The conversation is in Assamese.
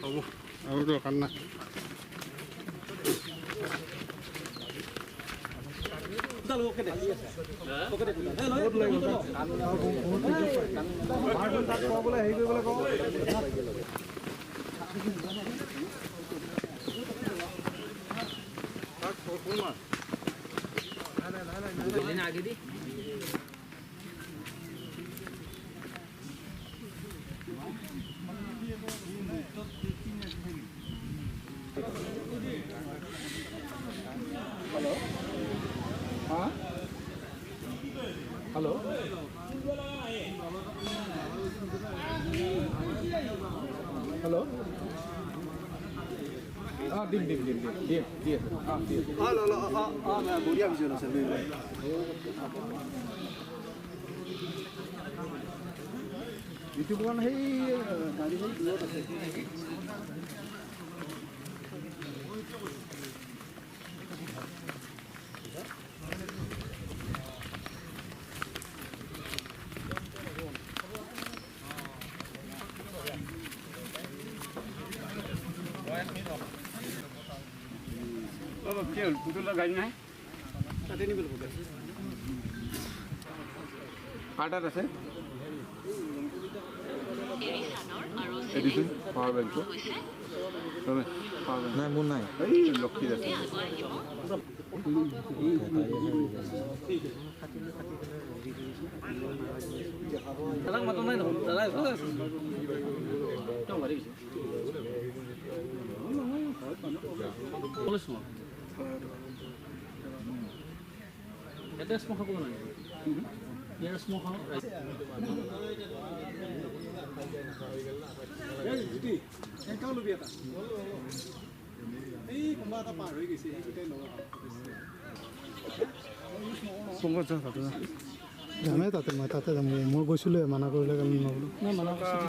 হ'ব, আৰু দৰকাৰ নাই। হেল্ল' হা হেল্ল' হেল্ল' অঁ দিম দিম দিম দিম দিম দি আছোঁ অঁ দি আছোঁ অঁ অঁ অঁ বঢ়িয়া ভিজন আছে। ইউটিউবখন সেই গাড়ী দূৰত আছে। গাড়ী নাই তাতে নিব লাগিব। কাৰ্টাত আছে পাৱাৰ বেংকটো নাই, মোৰ নাই। এই লক্ষীত আছে। যামেই তাতে, মই তাতে যাম। মই গৈছিলোঁ, মানা কৰিলে কাৰণে নগ'লোঁ।